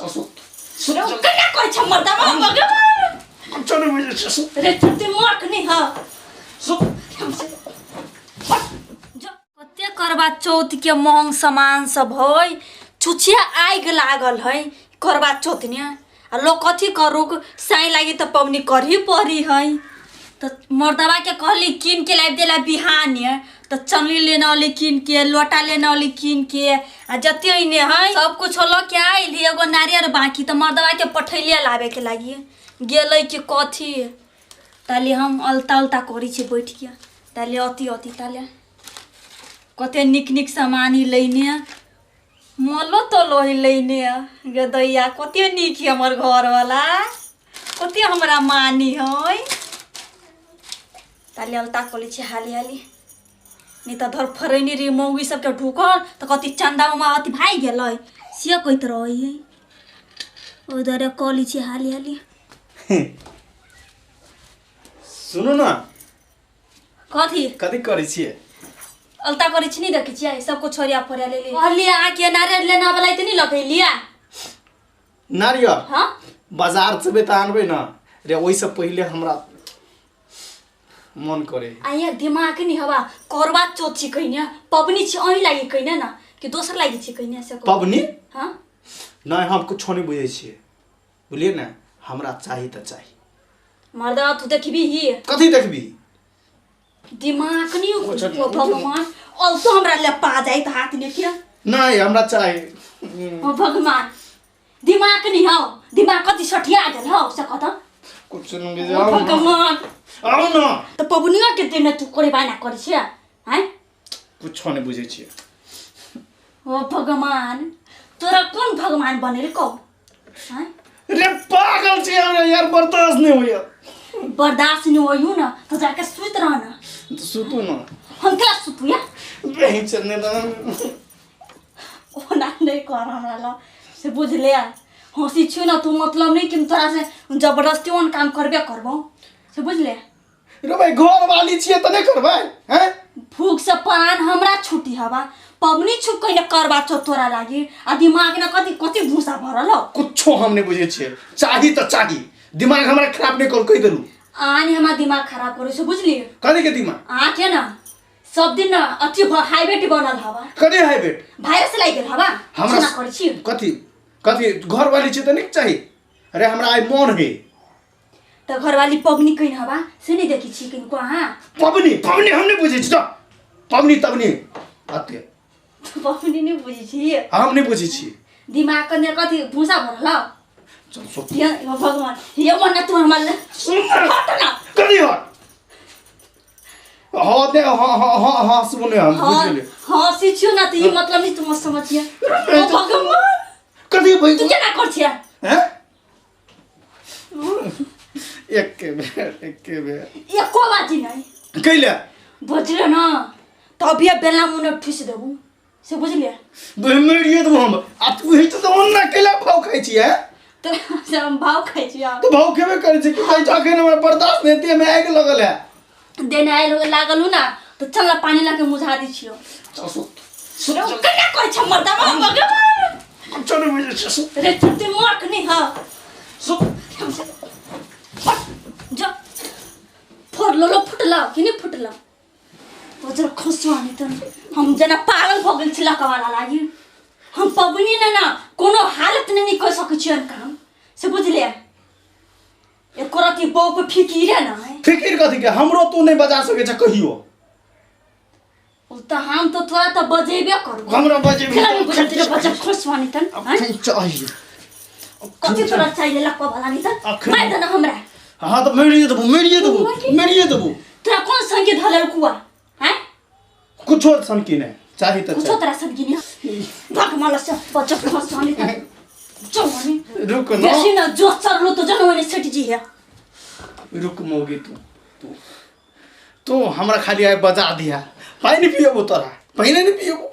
चल सुत सुत रे चल केना कहै छ मर्दवा भगवान कुछो नहि बुझै छै सुत रे तू दिमाग नहीं हा सुत कते करवा चौथ के महंग सामान सब है छुछिया आगि लागल है करवा चौथ ने आ लोग कथी करू साई लागी तऽ पबनी करही पड़ी है तऽ मर्दवा के कहली कीन के लाबि देला बिहान तऽ चलनी लेने अली कीन के लोटा लेने अली कीन के आ जते एने है सब कुछ लऽ के आयल एगो नारियर बाकी तऽ मर्दवा के पठैलिए लाबे के लागी गेलै कि कथी ताले हम अलता अलता करै छी बैठ के ताले अति अति ताले कते नीक नीक सामान ही लैने मलो तलो ही लैने गे दैया कते नीक है हमर घरवाला कते हमरा मानी है ताले अलता कऽ लै छी हाली हाली नहि तऽ धर फरैनी रही मौगी सबके ढुकल तऽ कथी चन्दा उमा अथी भागि गेलै से कहैत रहै है ओहि दुआरे कऽ लै छी हाली हाली सुनू ने कथी कथी करै छियै अलता करै छी नहि देखै छियै सबको छोड़िया फोड़िया ले कहलियै अहाँके नारियल लेना वाला तऽ नहि लऽ लिया नारियल हाँ बाजार जेबै तऽ आनबै ने रे ओहिसँ पहिले हमरा मन करे आ यहाँ दिमाग नहीं हवा करवा चौथ छी कहिने पबनी छी अहीं लागि कहिने ना कि दोसर लागि छी कहिने से कहू। पबनी हाँ नहि हम कुछो नहि बुझै छियै बुझलियै ने हमरा चाही तऽ चाही मर्दा तू देखबी ही कथी देखबी दिमाग नहीं अच्छा, ओ भगवान और तो हमरा ले पा जाई त हाथ ने के नहीं हमरा चाही ओ भगवान दिमाग नहीं हो दिमाग कति सठिया गेल हो से कत कुछ नहीं ओ आउ न भगवान आउ न त पबनिया के दिन तू करे बाना करै छिया हैं कुछो नहीं बुझै छियै ओ भगवान तोरा कोन भगवान बनेल कौ हैं रे पागल छी हमरा यार बर्दाश्त नहीं होइया बर्दाश्त नहीं होयू ना तो जाके सुत रह ना तो सुतू न हम केला सुतू या बहिन चलने ना ओना नहीं कर हमरा ला से बुझले हंसी छु ना तू मतलब नहीं कि हम तोरा से जबरदस्ती ओन काम करबे करबो से बुझले रे भाई घर वाली छियै तऽ नहि करबै हैं भूख से प्राण हमरा छुटी हवा पबनी छुप कहीं करबा छौ तोरा लागी आ दिमाग ना कथी कथी भूसा भरल हो कुछो हम नहि बुझै छियै चाही तऽ चाही दिमाग हमरा खराब नहि करू कहि देलू आनी हमार दिमाग खराब करै छै बुझली कथी के दिमाग अहाँके ना सब दिन ना अथी हाईवे बनल हवा कथी है बेट वायरस लागि गेल हवा हमरा सुना करै छी कथी कथी घर वाली छियै तऽ नहि चाही अरे हमरा आइ मोन है तऽ घरवाली पबनी can हवा से नहीं देखै छी किनको अहाँ पबनी पबनी हम नहि बुझै छी तऽ पबनी तबनी अते पबनी नहि बुझै छी हम नहि बुझै छी दिमाग कने कथी भूसा भरल हौ चल सुन ये भगवान ये मन तू हमर ले सुन न। हट ना कथी हट हँ दे हँ हँ हँ हँ सुने हम बुझि हाँ गेलियै हाँ सिछियो ना तऽ ई मतलब नहीं तुम समझिए ओ भगवान कथी भइ तू केना कर छिया हैं एके बेर एके बेर एको बाजी नहीं कैले बुझले ना तभी बेला मुने ठुस देबू से बुझलिए मरिए देबो हम आ तू ही तऽ ओना कैला भाव खाइ छियै तो से हम भाव खाइ छियै तऽ भाव खेबे करै छै कि भाई जखन हमरा बर्दाश्त नहि हेतै हमे आगि लगल है देने आयल लागल हूँ ना तऽ चल ना पानी लाके मुझा दै छियौ चल सुत सुत रे चल केना कहै छै मर्दवा भगवान कुछो नहि बुझै छै सुत रे तू दिमाग नहीं हा सुत हट जा फोड़ लो फुटला कि नहीं फुटला वजर खसुआ नहीं तो हम जेना पागल भऽ गेल छी लकवाला लागी हम पबनी ने ना कोनो हालत ने नहीं कर सकै छियन काम से बुझलियै एको रति बहू पे फिकिरे नहीं फिकिर कथी के हमरो तू नहि बजा सकै छ कहियो ओ तऽ हम तऽ तोरा तऽ बजेबे करू हमरा बजेबे खेला नहीं बुझल तेरे बच्चा खुश वानी तन हैं? अखन चाहिए कथी तोरा चाहिए लकवा वाला नहीं तन अखन- मार देना हमरा हाँ तऽ मरिए देबू मरिए देबू मरिए देबू तोरा कौन संगे धलल कुआ हैं कुछो सनकी नहि चाही तऽ कुछो चाही तोरा संगे नहीं भाग माला से बच्चा खुश वानी तन चल वानी रुक न बेसी न जो चरलो तो जनवरी सेठ जी है रुक मौगी तू तू तू हमरा खाली आइ बजा दिया पानि पियबो तोरा पानि नहि पियबो